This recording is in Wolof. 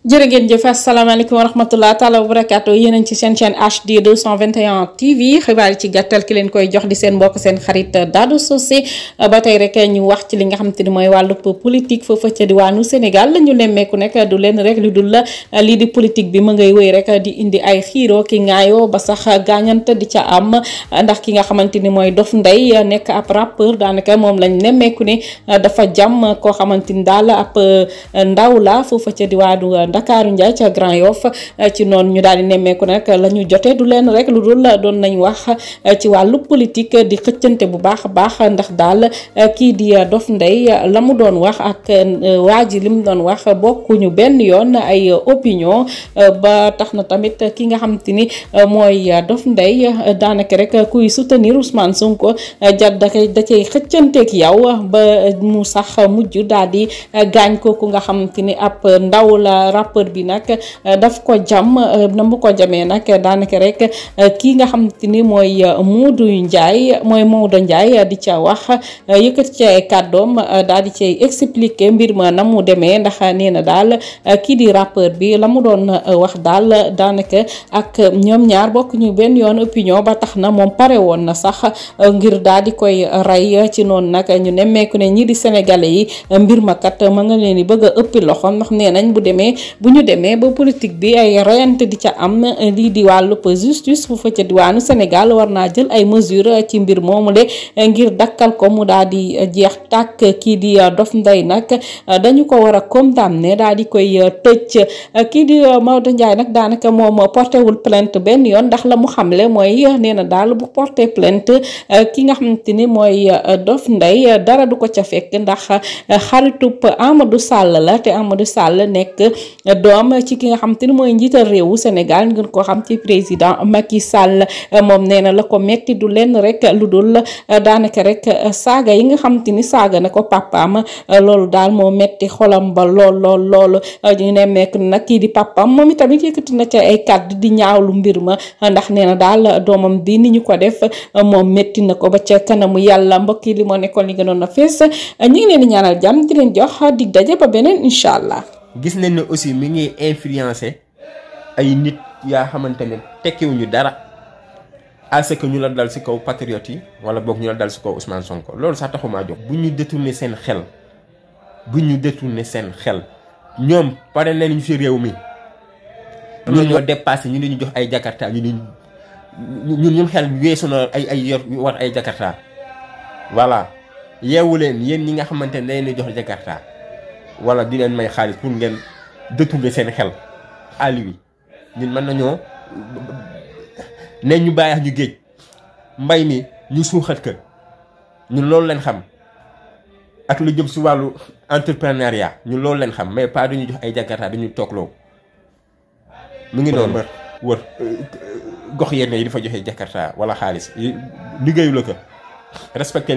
jërë ngeen jëf asalaamaaleykum wa rahmatulah taala wa barakaatu yéen ci seen chaîne HD 221 TV xibaar yi ci gàttal ki leen koy jox di seen mbokk seen xarit Dado Socé ba tey rek ñu wax ci li nga xamante ni mooy wàllub politique foofa ca diwaanu Sénégal la ñu nemmeeku nekk du leen rek lu dul lii di politique bi ma ngay wéy rek di indi ay xiiro ki ngaayoo ba sax gaañante di ca am ndax ki nga xamante ni mooy Dof Ndeye nekk ab rappeur daanaka moom lañ nemmeeku ne dafa jàmm koo xamante ni daal ab ndaw la foofa ca diwaanu Ndakaaru Njaay ca Grand Yoff ci noonu ñu daal di nemmeeku nag la ñu jotee du leen rek lu dul doon nañ wax ci wàllu politique di xëccante bu baax a baax ndax daal kii di Dof Ndeye la mu doon wax ak waa ji li mu doon wax bokkuñu benn yoon ay opinion ba tax na tamit ki nga xamante ni mooy Dof Ndeye daanaka rek kuy soutenir Ousmane Sonko da cay xëccanteeg yow ba mu sax mujj daal di gaañ kooku nga xamante ni ab ndaw la rappeur bi nag daf ko jam na mu ko jamee nag daanaka rek kii nga xamante ni mooy Maodo Ndiaye di ca wax yëkkati ci ay kàddoom daal di cay expliquer mbir ma na mu demee ndax nee na daal kii di rappeur bi la mu doon wax daal daanaka ak ñoom ñaar bokk ñu benn yoon opinion ba tax na moom pare woon na sax ngir daal di koy rey ci noonu nag ñu nemmeeku ne ñii di sénégalais yi mbir ma kat ma nga leen di bëgg a ëppi loxo ndax nee nañ bu ñu demee ba politique bi ay reyante di ca am lii di wàllub justice fu fa ca diwaanu Sénégal war naa jël ay mesures ci mbir moomu le ngir dakkal ko mu daal di jeex tàkk kii di Dof Ndeye nag dañu ko war a condamner daal di koy tëj kii di Maodo Ndiaye nag daanaka moom porté wul plainte benn yoon ndax la mu xamle mooy nee na daal bu porté plainte ki nga xamante ni mooy Dof Ndeye dara du ko ca fekk ndax xaritub Amadou Sall la te Amadou Sall nekk doom ci ki nga xamante ni mooy njiital réewu Sénégal ngeen ko xam ci président Macky Sall moom nee na la ko metti du lenn rek lu dul daanaka rek saaga yi nga xamante ni saaga na ko papaam loolu daal moo metti xolam ba lool ñu ne mekk nag kii di papaam moom itamit yëkkati na ca ay kàddu di ñaawlu mbir ma ndax nee na daal doomam bi ni ñu ko def moom metti na ko ba ca kanamu yàlla mbokk yi li moo nekkoon li gënoon a fees ñu ngi leen di ñaanal jàmm di leen jox dig daje ba beneen incha allah. gis nañ ne aussi mi ngi influencer ay nit yaa xamante ne tekkiwuñu dara à ce que ñu la dal ci kaw patriote yi wala boog ñu la dal ci kaw Ousmane Sonko loolu sax taxumaa jóg. bu ñu détourner seen xel ñoom pare nañu ci réew mi. ñoo dépassé ñu ñu jox ay jakarta ñun xel weesu na ay yor war ay jakarta voilà yeewu leen yéen ñi nga xamante ne dañu jox jakarta wala di leen may xaalis pour ngeen détourner seen xel àll wi ñun mën nañoo ne ñu bàyyi ñu géej mbay mi ñu suuxat kër ñun loolu leen xam ak lu jëm si wàllu entrepreneuriat ñun loolu leen xam mais pas duñu jox ay jakarta duñu toogloo mu ngi doon wër gox yenn yi dafa joxe jakarta wala xaalis liggéeyu la ko respecté leen